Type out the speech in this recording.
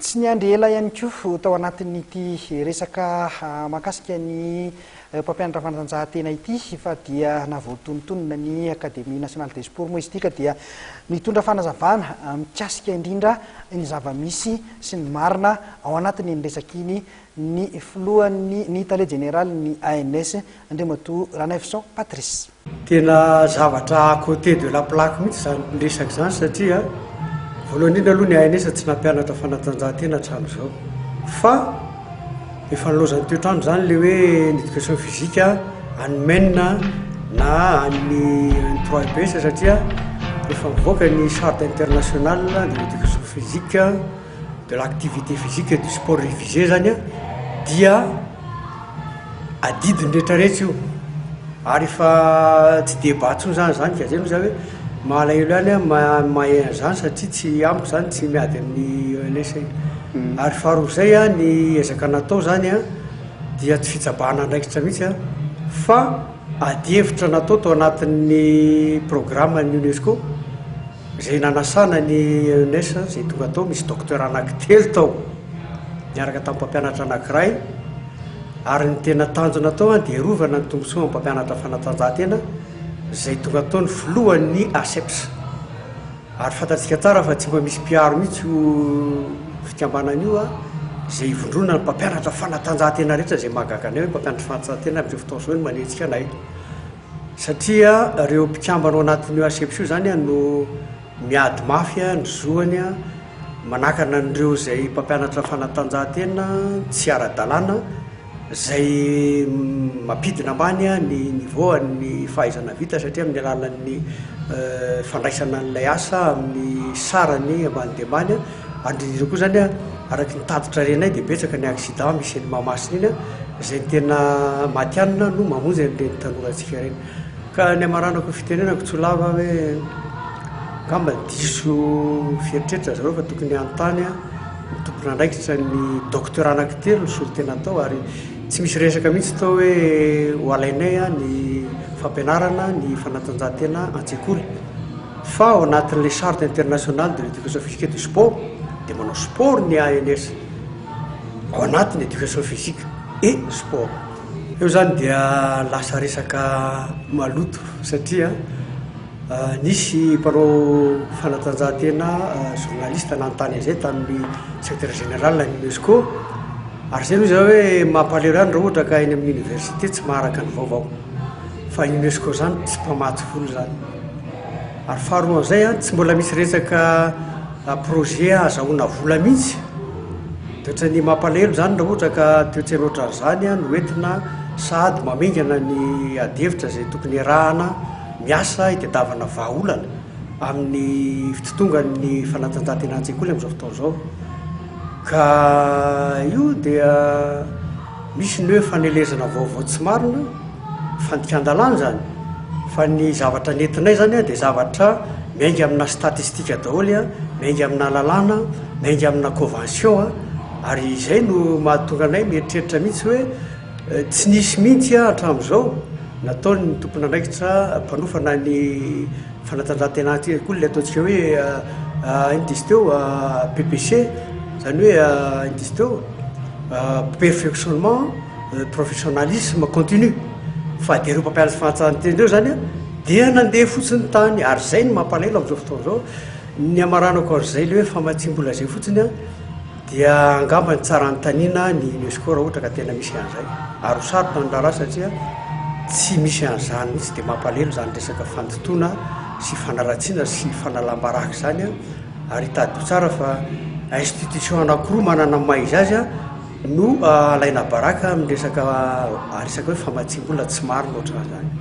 Tsy niandry ela ihany koa tao anatin'ity resaka mahakasika ny mpampianatra fanatanjahantena ity fa dia nahavoatonontonona ny Académie Nationale des Sports moa izy ity ka dia nitondra fanazavana mikasika indrindra ny zava-misy sy ny marina ao anatin'iny resaka iny ny filohan'ny ny tale jeneralin'ny ANS Andriamatoa Ranaivoson Patrice. Tena zavatra à côté de la plaque mihitsy izany resaka izany satria voalohany indrindra aloha ny ANS tsy nampianatra fanatanjahantena hatramin'izao fa efa nilaozan'ny toetr'andro izany ilay hoe ny éducation physique any MEN na any 3EPS satria efa mivoaka ny charte internationale de l'éducation physique, de l'activité physique et du sport révisé zany a dia adidiny rehetrarehetra io ary efa tsy débat intsony zany zany ka zay moa zany hoe malahelo ihany a mahay an'izany satria tsy amiko zany tsy miady amin'ny ENS ary faharoa zay a ny ezaka natao zany a dia tsy fitsabahana andraikitra mihitsy a fa adihevitra natao tao anatin'ny programme ny UNESCO zay nanasana ny ENS zay tonga tao, misy docteur anankitelo tao miaraka tamin'ny mpampianatra anankiray ary ny tena tanjona tao a dia rovana ny tombontsoa mpampianatra fanatanjahantena zay tonga tao ny filohan'ny ASEPS ary fantatsika tsara fa tsy mba misy mpiaro mihitsy io fikambanana io a zay ivondrona ny mpampianatra fanatanjahantena rehetra zay mahagaga anay hoe mpampianatra fanatanjahantena amin'izao fotoana izao no manenjika anay satria ireo mpikambana ao anatin'io ASEPS io zany a no miady mafy a ny zoany a manakana an'ireo zay mpampianatra fanatanjahantena tsy ara-dalàna zay mampidina ambany a ny niveau ny fahaizana vita satria amin'ny alalan'ny fandraisana an'ilay asa amin'ny sarany ambany de ambany a ary indrindra koa zany a araky ny tatitra renay de betsaka ny accident misy eny Mahamasina iny a zay ny tena matianina no mamonjy an'ireny tanorantsika ireny ka ny amaranako fitenenako tsy ho lava hoe angamba diso fieritreritra zareo fa tokony hanontany a ny tompona andraikitra ny docteur anankitelo ny solontena atao ary tsy misy resaka mihitsy tao hoe ho alainay a ny fampianarana ny fanatanjahantena an-tsekoly fa ao anatin'le charte internationale de l'éducation physique et du sport de manao sport ny ANS ao anatin'ny éducation physique et sport eo zany dia lasa resaka maloto satria nisy mpanao fanatanjahantena journaliste nanontany an'izay tamin'ny secrétaire général ny UNESCO ary zay aloha zao hoe mampalahelo ihany raha ohatra ka eny amin'ny université tsy maharaka ny vaovao fa UNESCO zany tsy mpamatsy vola zany ary faharoan'izay a tsy mbola misy resaka projet ahazahoana vola mihitsy de ohatrany mampalahelo zany raha ohatra ka toetsaina ohatran'izany a no entina sady mamingana ny adihevitra zay tokony arahana miasa hitadiavana vahaolana amin'ny fitotongan'ny fanatanjahantena an-tsekoly amin'izao fotoana izao ka io dia misy ny hoe fanelezana vaovao tsy marina fandikan-dalàna zany fa ny zavatra nentinay zany a de zavatra miainga amina statistika daholo a miainga amina lalàna miainga amina convention a ary izay no mahatonga anay mieritreritra mihitsy hoe tsy nisy mihitsy a hatramin'izao nataony ny tompona andraikitra mpanofana ny fanatanjahantena an-tsekoly le ataontsika hoe ino izy teo PPC zany hoe ino izy teo perfectionnement professionnalisme continu fa de ireo mpampianatra fanatanjahantena ireo zany a dia nandeha fotsiny tany ary zay no mampalahelo amin'izao fotoana izao ny amaranako an'izay le hoe famatsim-bola zay fotsiny a dia angamba ny tsara anontaniana ny UNESCO raha ohatra ka tena misy an'izay ary ho sarotra ny raharaha satria tsy misy an'izany mihitsy de mampalahelo zany resaka fandotoana sy fanaratsiana sy fanalam-baraka zany a ary hitady tsara fa institution anankiroa manana maha izy azy a no alaina baraka amin'ny resaka resaka hoe famatsim-bola tsy marina ohatran'izany.